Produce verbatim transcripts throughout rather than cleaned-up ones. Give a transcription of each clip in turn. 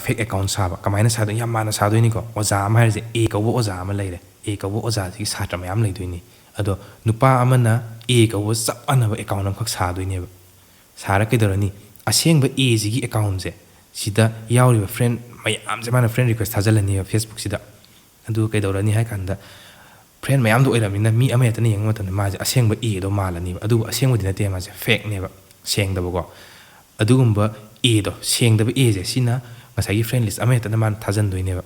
ꯐꯦꯛ account ꯁꯥꯕ꯫ ꯀꯃꯥꯏꯅ ꯁꯥꯗꯣꯏꯅꯣ? ꯌꯥꯝ ꯃꯥꯟꯅ ꯁꯥꯗꯣꯏꯅꯤꯀꯣ꯫ ꯑꯣꯖꯥ ꯑꯃ ꯍꯥꯏꯔꯤꯁꯦ ꯑꯦ ꯀꯧꯕ ꯑꯣꯖꯥ ꯑꯃ ꯂꯩꯔꯦ, ꯑꯦ ꯀꯧꯕ ꯑꯣꯖꯥꯁꯤꯒꯤ ꯁꯥꯇ꯭ꯔ ꯃꯌꯥꯝ ꯂꯩꯗꯣꯏꯅꯤ꯫ ꯑꯗꯣ ꯅꯨꯄꯥ ꯑꯃꯅ ꯑꯦ ꯀꯧꯕ ꯆꯞ ꯃꯥꯟꯅꯕ ꯑꯦꯀꯥꯎꯟ ꯑꯃꯈꯛ ꯁꯥꯗꯣꯏꯅꯦꯕ꯫ ꯁꯥꯔ ꯀꯩꯗꯧꯔꯅꯤ? ꯑꯁꯦꯡꯕ ꯑꯦꯁꯤꯒꯤ ꯑꯦꯀꯥꯎꯟꯁꯦ, ꯁꯤꯗ ꯌꯥꯎꯔꯤꯕ ꯐ꯭ꯔꯦꯟ ꯃꯌꯥꯝꯁꯦ ꯃꯥꯅ ꯐ꯭ꯔꯦꯟ ꯔꯤꯀ꯭ꯋꯦꯁ ꯊꯥꯖꯤꯜꯂꯅꯤꯕ ꯐꯦꯁꯕꯨꯛꯁꯤꯗ꯫ ꯑꯗꯨꯒ ꯀꯩꯗꯧꯔꯅꯤ ꯍꯥꯏ ꯀꯥꯟꯗ, ꯐ꯭ꯔꯦꯟ ꯃꯌꯥꯝꯗꯣ ꯑꯣꯏꯔꯕꯅꯤꯅ ꯃꯤ ꯑꯃꯍꯦꯛꯇꯅ ꯌꯦꯡꯕ ꯃꯇꯝꯗ ꯃꯥꯁꯦ ꯑꯁꯦꯡꯕ ꯑꯦꯗꯣ ꯃꯥꯜꯂꯅꯤꯕ꯫ ꯑꯗꯨꯕꯨ ꯑꯁꯦꯡꯕꯗꯤ ꯅꯠꯇꯦ, ꯃꯥꯁꯦ ꯐꯦꯛꯅꯦꯕ, ꯁꯦꯡꯗꯕꯀꯣ꯫ ꯑꯗꯨꯒꯨꯝꯕ ꯑꯦꯗꯣ, ꯁꯦꯡꯗꯕ ꯑꯦꯁꯦ, ꯁꯤꯅ ꯉꯁꯥꯏꯒꯤ ꯐ꯭ꯔꯦꯟ ꯂꯤꯁ ꯑꯃꯍꯦꯛꯇꯅ ꯃꯥꯅ ꯊꯥꯖꯤꯟꯗꯣꯏꯅꯦꯕ꯫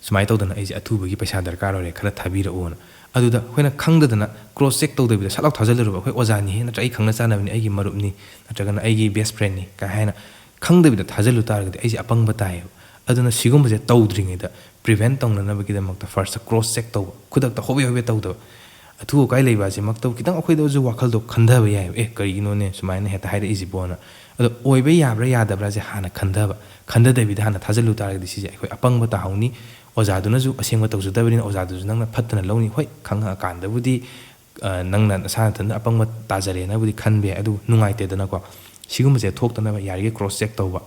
"ꯁꯨꯃꯥꯏꯅ ꯇꯧꯗꯅ ꯑꯩꯁꯦ ꯑꯊꯨꯕꯒꯤ ꯄꯩꯁꯥ ꯗꯔꯀꯥꯔ ꯑꯣꯏꯔꯦ, ꯈꯔ ꯊꯥꯕꯤꯔꯛꯎꯅ"꯫ ꯑꯗꯨꯗ ꯑꯩꯈꯣꯏꯅ ꯈꯪꯗꯗꯅ ꯀ꯭ꯔꯣꯁ ꯆꯦꯛ ꯇꯧꯗꯕꯤꯗ ꯁꯠ ꯂꯥꯎ ꯊꯥꯖꯤꯜꯂꯨꯔꯕ, "ꯑꯩꯈꯣꯏ ꯑꯣꯖꯥꯅꯤꯍꯦ, ꯅꯠꯇ꯭ꯔ ꯑꯩ ꯈꯪꯅ ꯆꯥꯟꯅꯕꯅꯤ, ꯑꯩꯒꯤ ꯃꯔꯨꯞꯅꯤ, ꯅꯠꯇ꯭ꯔꯒꯅ ꯑꯩꯒꯤ ꯕꯦꯁ ꯐ꯭ꯔꯦꯟꯅꯤ" ꯀꯥꯏ ꯍꯥꯏꯅ ꯈꯪꯗꯕꯤꯗ ꯊꯥꯖꯤꯜꯂꯨ ꯇꯥꯔꯒꯗꯤ ꯑꯩꯁꯦ ꯑꯄꯪꯕ ꯇꯥꯏꯌꯦꯕ꯫ ꯑꯗꯨꯅ ꯁꯤꯒꯨꯝꯕꯁꯦ ꯇꯧꯗ꯭ꯔꯤꯉꯩꯗ ꯄ꯭ꯔꯤꯚꯦꯟ ꯇꯧꯅꯅꯕꯒꯤꯗꯃꯛꯇ ꯐꯥꯔꯁꯇ ꯀ꯭ꯔꯣꯁ ꯆꯦꯛ ꯇꯧꯕ, ꯈꯨꯗꯛꯇ ꯍꯣꯕꯦ ꯍꯣꯕꯦ ꯇꯧꯗꯕ꯫ ꯑꯊꯨ ꯑꯀꯥꯏ ꯂꯩꯕ ꯑꯁꯤꯃꯛꯇꯕꯨ ꯈꯤꯇꯪ ꯑꯩꯈꯣꯏꯗꯁꯨ ꯋꯥꯈꯜꯗꯣ ꯈꯟꯊꯕ ꯌꯥꯏꯕ, "ꯑꯦ, ꯀꯔꯤꯒꯤꯅꯣꯅꯦ ꯁꯨꯃꯥꯏꯅ ꯍꯦꯛꯇ ꯍꯥꯏꯔꯛꯏꯁꯤꯕꯣꯅ"꯫ ꯑꯗꯣ ꯑꯣꯏꯕ ꯌꯥꯕ꯭ꯔꯥ ꯌꯥꯗꯕ꯭ꯔꯥꯁꯦ ꯍꯥꯟꯅ ꯈꯟꯊꯕ, ꯈꯟꯊꯗꯕꯤꯗ ꯍꯥꯟꯅ ꯊꯥꯖꯤꯜꯂꯨ ꯇꯥꯔꯒꯗꯤ ꯁꯤꯁꯦ ꯑꯩꯈꯣꯏ ꯑꯄꯪꯕ ꯇꯥꯍꯧꯅꯤ꯫ ꯑꯣꯖꯥꯗꯨꯅꯁꯨ ꯑꯁꯦꯡꯕ ꯇꯧꯖꯗꯕꯅꯤꯅ ꯑꯣꯖꯥꯗꯨꯁꯨ ꯅꯪꯅ ꯐꯠꯇꯅ ꯂꯧꯅꯤ꯫ ꯍꯣꯏ, ꯈꯪꯉꯛꯑꯀꯥꯟꯗꯕꯨꯗꯤ, ꯑ, ꯅꯪꯅ ꯅꯁꯥ ꯅꯊꯟꯗ ꯑꯄꯪꯕ ꯇꯥꯖꯔꯦꯅꯕꯨꯗꯤ ꯈꯟꯕ ꯌꯥꯏ, ꯑꯗꯨꯕꯨ ꯅꯨꯡꯉꯥꯏꯇꯦꯗꯅꯀꯣ꯫ ꯁꯤꯒꯨꯝꯕꯁꯦ ꯊꯣꯛꯇꯅꯕ ꯌꯥꯔꯤꯈꯩ ꯀ꯭ꯔꯣꯁ ꯆꯦꯛ ꯇꯧꯕ꯫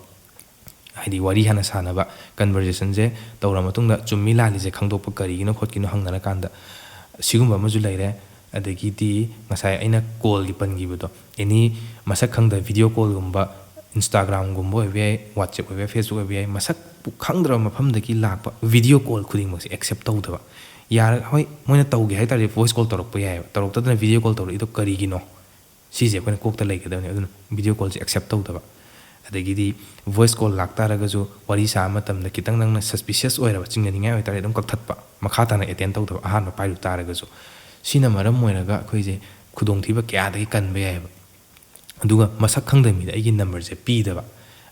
ꯍꯥꯏꯗꯤ ꯋꯥꯔꯤ ꯍꯥꯟꯅ ꯁꯥꯟꯅꯕ, ꯀꯟꯚꯔꯖꯦꯁꯟꯁꯦ ꯇꯧꯔ ꯃꯇꯨꯡꯗ ꯆꯨꯝꯃꯤ ꯂꯥꯜꯂꯤꯁꯦ ꯈꯪꯗꯣꯛꯄ, ꯀꯔꯤꯒꯤꯅꯣ ꯈꯣꯠꯀꯤꯅꯣ ꯍꯪꯅꯔꯀꯥꯟꯗ꯫ ꯁꯤꯒꯨꯝꯕ ꯑꯃꯁꯨ ꯂꯩꯔꯦ꯫ ꯑꯗꯒꯤꯗꯤ ꯉꯁꯥꯏ ꯑꯩꯅ ꯀꯣꯜꯒꯤ ꯄꯟꯈꯤꯕꯗꯣ, ꯑꯦꯅꯤ ꯃꯁꯛ ꯈꯪꯗꯕ ꯚꯤꯗꯤꯑꯣ ꯀꯣꯜꯒꯨꯝꯕ, Instagram-ꯒꯨꯝꯕ ꯑꯣꯏꯕ ꯌꯥꯏ, WhatsApp ꯑꯣꯏꯕ ꯌꯥꯏ, Facebook ꯑꯣꯏꯕ ꯌꯥꯏ, ꯃꯁꯛ ꯈꯪꯗ꯭ꯔꯕ ꯃꯐꯝꯗꯒꯤ ꯂꯥꯛꯄ ꯚꯤꯗꯤꯑꯣ ꯀꯣꯜ ꯈꯨꯗꯤꯡꯃꯛꯁꯦ ꯑꯦꯛꯁꯦꯞ ꯇꯧꯗꯕ꯫ ꯌꯥꯔ-, ꯍꯣꯏ, ꯃꯣꯏꯅ ꯇꯧꯒꯦ ꯍꯥꯏ ꯇꯥꯔꯗꯤ ꯚꯣꯏꯁ ꯀꯣꯜ ꯇꯧꯔꯛꯄ ꯌꯥꯏꯑꯕ, ꯇꯧꯔꯛꯇꯗꯅ ꯚꯤꯗꯤꯑꯣ ꯀꯣꯜ ꯇꯧꯔꯛꯏꯗꯣ ꯀꯔꯤꯒꯤꯅꯣ? ꯁꯤꯁꯦ ꯑꯩꯈꯣꯏꯅ ꯀꯣꯛꯇ ꯂꯩꯒꯗꯕꯅꯤ꯫ ꯑꯗꯨꯅ ꯚꯤꯗꯤꯑꯣ ꯀꯣꯜꯁꯦ ꯑꯦꯛꯁꯦꯞ ꯇꯧꯗꯕ꯫ ꯑꯗꯒꯤꯗꯤ ꯚꯣꯏꯁ ꯀꯣꯜ ꯂꯥꯛꯇꯥꯔꯒꯁꯨ ꯋꯥꯔꯤ ꯁꯥꯕ ꯃꯇꯝꯗ ꯈꯤꯇꯪ ꯅꯪꯅ ꯁꯁꯄꯤꯁꯤꯌꯁ ꯑꯣꯏꯔꯕ, ꯆꯤꯡꯅꯅꯤꯡꯉꯥꯏ ꯑꯣꯏꯇꯥꯔꯗꯤ ꯑꯗꯨꯝ ꯀꯛꯊꯠꯄ, ꯃꯈꯥ ꯇꯥꯅ ꯑꯦꯇꯦꯟ ꯇꯧꯗꯕ, ꯑꯍꯥꯟꯕ ꯄꯥꯏꯔꯨ ꯇꯥꯔꯒꯁꯨ꯫ ꯁꯤꯅ ꯃꯔꯝ ꯑꯣꯏꯔꯒ ꯑꯩꯈꯣꯏꯁꯦ ꯈꯨꯗꯣꯡꯊꯤꯕ ꯀꯌꯥꯗꯒꯤ ꯀꯟꯕ ꯌꯥꯏꯑꯕ꯫ ꯑꯗꯨꯒ ꯃꯁꯛ ꯈꯪꯗꯕ ꯃꯤꯗ ꯑꯩꯒꯤ ꯅꯝꯕꯔꯁꯦ ꯄꯤꯗꯕ꯫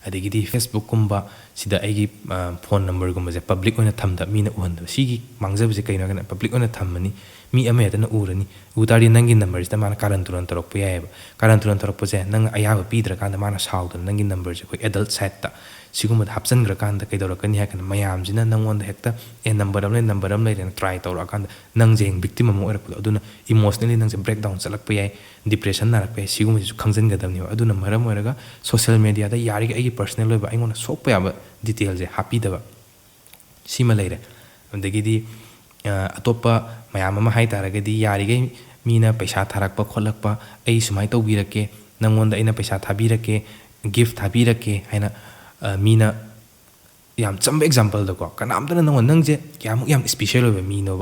ꯑꯗꯒꯤꯗꯤ Facebook-ꯀꯨꯝꯕ ꯁꯤꯗ ꯑꯩꯒꯤ, ꯑ, ꯐꯣꯟ ꯅꯝꯕꯔꯒꯨꯝꯕꯁꯦ ꯄꯕ꯭ꯂꯤꯛ ꯑꯣꯏꯅ ꯊꯝꯗꯕ, ꯃꯤꯅ ꯎꯍꯟꯗꯕ꯫ ꯁꯤꯒꯤ ꯃꯥꯡꯖꯕꯁꯦ ꯀꯩꯅꯣ ꯍꯥꯏ ꯀꯥꯟꯗ, ꯄꯕ꯭ꯂꯤꯛ ꯑꯣꯏꯅ ꯊꯝꯃꯅꯤ, ꯃꯤ ꯑꯃ ꯍꯦꯛꯇꯅ ꯎꯔꯅꯤ꯫ ꯎ ꯇꯥꯔꯗꯤ ꯅꯪꯒꯤ ꯅꯝꯕꯔꯁꯤꯗ ꯃꯥꯅ ꯀꯥꯔꯟ ꯇꯨꯔꯟ ꯇꯧꯔꯛꯄ ꯌꯥꯏꯑꯕ꯫ ꯀꯥꯔꯟ ꯇꯨꯔꯟ ꯇꯧꯔꯛꯄꯁꯦ ꯅꯪ ꯑꯌꯥꯕ ꯄꯤꯗ꯭ꯔꯀꯥꯟꯗ ꯃꯥꯅ ꯁꯥꯎꯗꯅ ꯅꯪꯒꯤ ꯅꯝꯕꯔꯁꯦ ꯑꯩꯈꯣꯏ ꯑꯦꯗꯜꯠ ꯁꯥꯏꯠꯇ ꯁꯤꯒꯨꯝꯕꯗ ꯍꯥꯞꯆꯤꯟꯈ꯭ꯔꯀꯥꯟꯗ ꯀꯩꯗꯧꯔꯛꯀꯅꯤ ꯍꯥꯏ ꯀꯥꯟꯗ, ꯃꯌꯥꯝꯁꯤꯅ ꯅꯪꯉꯣꯟꯗ ꯍꯦꯛꯇ, "ꯑꯦ, ꯅꯝꯕꯔ ꯑꯃ ꯂꯩ, ꯅꯝꯕꯔ ꯑꯃ ꯂꯩꯔꯦꯅ" ꯇ꯭ꯔꯥꯏ ꯇꯧꯔꯛꯑꯀꯥꯟꯗ ꯅꯪꯁꯦ ꯍꯌꯦꯡ ꯕꯤꯛꯇꯤꯝ ꯑꯃ ꯑꯣꯏꯔꯛꯄꯗꯣ, ꯑꯗꯨꯅ ꯏꯃꯣꯁꯅꯦꯜꯂꯤ ꯅꯪꯁꯦ ꯕ꯭ꯔꯦꯛ ꯗꯥꯎꯟ ꯆꯠꯂꯛꯄ ꯌꯥꯏ, ꯗꯤꯄ꯭ꯔꯦꯁꯟ ꯅꯥꯔꯛꯄ ꯌꯥꯏ꯫ ꯁꯤꯒꯨꯝꯕꯁꯤꯁꯨ ꯈꯪꯖꯤꯟꯒꯗꯕꯅꯦꯕ꯫ ꯑꯗꯨꯅ ꯃꯔꯝ ꯑꯣꯏꯔꯒ ꯁꯣꯁꯤꯌꯦꯜ ꯃꯦꯗꯤꯌꯥꯗ ꯌꯥꯔꯤꯈꯩ ꯑꯩꯒꯤ ꯄꯔꯁꯅꯦꯜ ꯑꯣꯏꯕ ꯑꯩꯉꯣꯟꯗ ꯁꯣꯛꯄ ꯌꯥꯕ ꯗꯤꯇꯦꯜꯁꯦ ꯍꯥꯞꯄꯤꯗꯕ꯫ ꯁꯤꯃ ꯂꯩꯔꯦ꯫ ꯑꯗꯒꯤꯗꯤ, ꯑ, ꯑꯇꯣꯞꯄ ꯃꯌꯥꯝ ꯑꯃ ꯍꯥꯏ ꯇꯥꯔꯒꯗꯤ, ꯌꯥꯔꯤꯈꯩ ꯃꯤꯅ ꯄꯩꯁꯥ ꯊꯥꯔꯛꯄ ꯈꯣꯠꯂꯛꯄ, "ꯑꯩ ꯁꯨꯃꯥꯏꯅ ꯇꯧꯕꯤꯔꯛꯀꯦ, ꯅꯪꯉꯣꯟꯗ ꯑꯩꯅ ꯄꯩꯁꯥ ꯊꯥꯕꯤꯔꯛꯀꯦ, ꯒꯤꯐ ꯊꯥꯕꯤꯔꯛꯀꯦ" ꯍꯥꯏꯅ, ꯑ, ꯃꯤꯅ ꯌꯥꯝ ꯆꯝꯕ ꯑꯦꯛꯖꯥꯝꯄꯜꯗꯀꯣ, ꯀꯅꯥꯝꯇꯅ ꯅꯪꯉꯣꯟꯗ, ꯅꯪꯁꯦ ꯀꯌꯥꯃꯨꯛ ꯌꯥꯝ ꯏꯁꯄꯤꯁꯦꯜ ꯑꯣꯏꯕ ꯃꯤꯅꯣꯕ,